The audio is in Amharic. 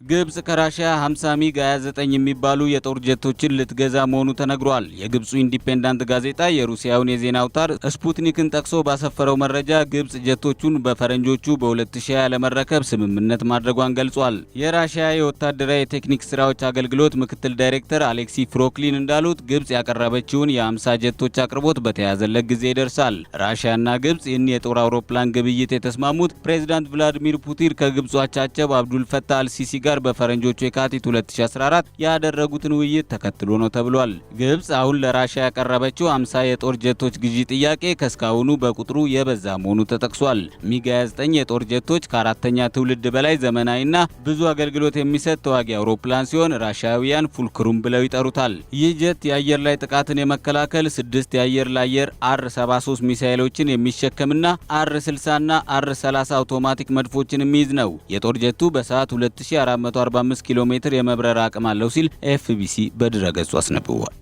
ግብጽ ከራሽያ 50 ሚግ 29 የሚባሉ የጦር ጀቶችን ልትገዛ መሆኑ ተነግሯል። የግብፁ ኢንዲፔንዳንት ጋዜጣ የሩሲያውን የዜና አውታር ስፑትኒክን ጠቅሶ ባሰፈረው መረጃ ግብጽ ጀቶቹን በፈረንጆቹ በ2020 ለመረከብ ስምምነት ማድረጓን ገልጿል። የራሽያ የወታደራዊ የቴክኒክ ስራዎች አገልግሎት ምክትል ዳይሬክተር አሌክሲ ፍሮክሊን እንዳሉት ግብጽ ያቀረበችውን የ50 ጀቶች አቅርቦት በተያዘለት ጊዜ ይደርሳል። ራሽያና ግብጽ ይህን የጦር አውሮፕላን ግብይት የተስማሙት ፕሬዚዳንት ቭላዲሚር ፑቲን ከግብጹ አቻቸው አብዱል ፈታህ አልሲሲ ጋር በፈረንጆቹ የካቲት 2014 ያደረጉትን ውይይት ተከትሎ ነው ተብሏል። ግብጽ አሁን ለራሽያ ያቀረበችው 50 የጦር ጀቶች ግዢ ጥያቄ ከእስካሁኑ በቁጥሩ የበዛ መሆኑ ተጠቅሷል። ሚግ 29 የጦር ጀቶች ከአራተኛ ትውልድ በላይ ዘመናዊና ብዙ አገልግሎት የሚሰጥ ተዋጊ አውሮፕላን ሲሆን ራሽያውያን ፉልክሩም ብለው ይጠሩታል። ይህ ጀት የአየር ላይ ጥቃትን የመከላከል ስድስት የአየር ለአየር አር 73 ሚሳኤሎችን የሚሸከምና አር 60 እና አር 30 አውቶማቲክ መድፎችን የሚይዝ ነው። የጦር ጀቱ በሰዓት 2445 ኪሎ ሜትር የመብረር አቅም አለው ሲል ኤፍቢሲ በድረገጹ አስነብቧል።